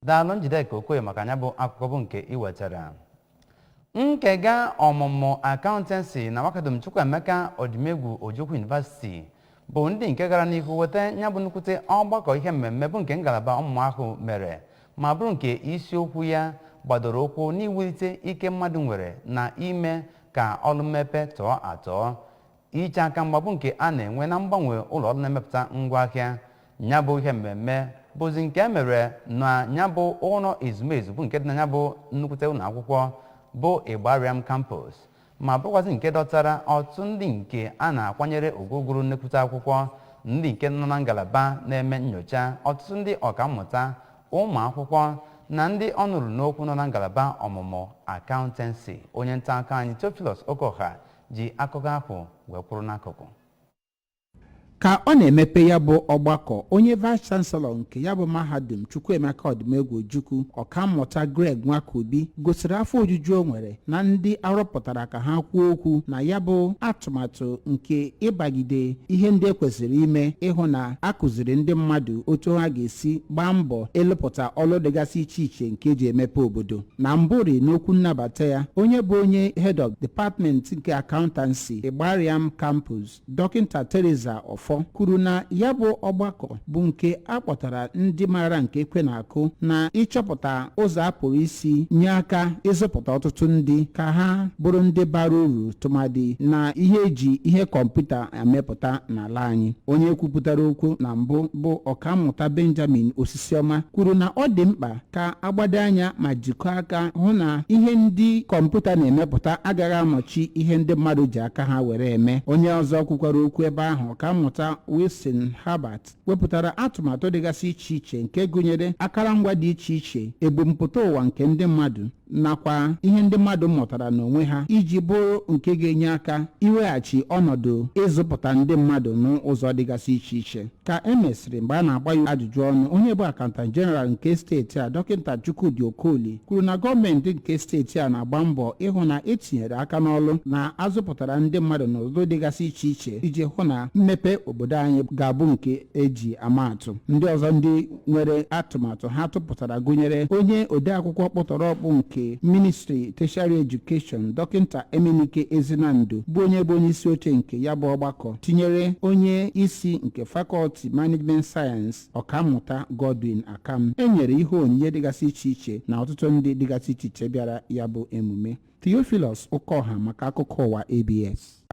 Daalụ, Njideka Okoye, maka ya bụ akụkọ bụ nke ị wetara. Nkega ọmụmụ accountancy na Mahadum Chukwuemeka Odumegwu Ojukwu University bụ ndị nke gara n'ihu weta ya bụ nnukwute ọgbakọ ihe mmemme bụ nke ngalaba ọmụmụ ahụ mere, ma bụrụ nke isiokwu ya gbadoro ụkwụ n'iwulite ike mmadụ nwere na ime ka ọrụ mmepe tọọ atọọ, iche aka mgba bụ nke a na-enwe na mgbanwe ụlọ ọrụ na-emepụta ngwaahịa. Ya bụ ihe mmemme bụzi nke e mere na ya bụ ụlọ ezumezu bụ nke dị na ya bụ nnukwute ụlọ akwụkwọ bụ Igbariam Campus, ma bụrụkwazị nke dọtara ọtụtụ ndị nke a na-akwanyere ugwu gụrụ nnekwute akwụkwọ, ndị nke nọ na ngalaba na-eme nyocha, ọtụtụ ndị ọkammụta, ụmụ akwụkwọ na ndị ọnụrụ n'okwu nọ na ngalaba ọmụmụ accountancy. Onye nta akụkọ anyị Theophilus Okoha ji akụkọ ahụ wee kwụrụ n'akụkụ. Ka ọ na-emepe ya bụ ọgbakọ, onye vice chancellor nke ya bụ Mahadum Chukwuemeka Odumegwu Ojukwu, Ọkammụta Greg Nwakobi, gosiri afọ ojuju o nwere na ndị arọpụtara ka ha kwuo okwu na ya bụ atụmatụ nke ịbagide ihe ndị ekwesịrị ime ịhụ na akụziri ndị mmadụ otu ha ga-esi gbaa mbọ ịlụpụta ọlụ dịgasị iche iche nke eji emepe obodo. Na mbụri n'okwu nnabata ya, onye bụ onye head of department nke accountancy, Igbariam Campus, Dọkịta Teresa Ọfọ, kwuru na ya bụ ọgbakọ bụ nke a kpọtara ndị maara nke ekwe na-akụ na ịchọpụta ụzọ a pụrụ isi nye aka ịzụpụta ọtụtụ ndị ka ha bụrụ ndị bara uru, tụmadị na ihe eji ihe kọmputa emepụta n'ala anyị. Onye kwupụtara okwu na mbụ bụ Ọkammụta Benjamin Osisiọma kwuru na ọ dị mkpa ka agbado anya ma jikọọ aka hụ na ihe ndị kọmputa na-emepụta agaghị anọchi ihe ndị mmadụ ji aka ha were eme. Onye ọzọ kwukwara okwu ebe ahụ, Ọkammụta Wilson Herbert, wepụtara atụmatụ dịgasị iche iche nke gụnyere akụrụngwa dị iche iche, ebumpụta ụwa nke ndị mmadụ nakwa ihe ndị mmadụ mụtara n'onwe ha, iji bụrụ nke ga-enye aka iweghachi ọnọdụ ịzụpụta ndị mmadụ n'ụzọ dịgasị iche iche. Ka e mesịrị, mgbe a na-agba ya ajụjụ ọnụ, onye bụ accountant general nke steeti a, Dọkịta Chukwudi Okoli, kwuru na gọọmenti nke steeti a na-agba mbọ ịhụ na etinyere aka n'ọlụ na azụpụtara ndị mmadụ n'ụzọ dịgasị iche iche iji hụ na mmepe obodo anyị ga-abụ nke eji ama atụ. Ndị ọzọ ndị nwere atụmatụ ha tụpụtara gụnyere onye odeakwụkwọ kpọtọrọ ọkpụ nke ministry tertiary education, Dọkịta Emenike Ezinandụ, bụ onye bụ onye isi oche nke ya bụ ọgbakọ, tinyere onye isi nke faculty management science, Ọkammụta Godwin Akam. E nyere ihe onyinye dịgasị iche iche na ọtụtụ ndị dịgasị iche iche bịara ya bụ emume. Theophilus Ụkọha maka akụkọ ụwa ABS.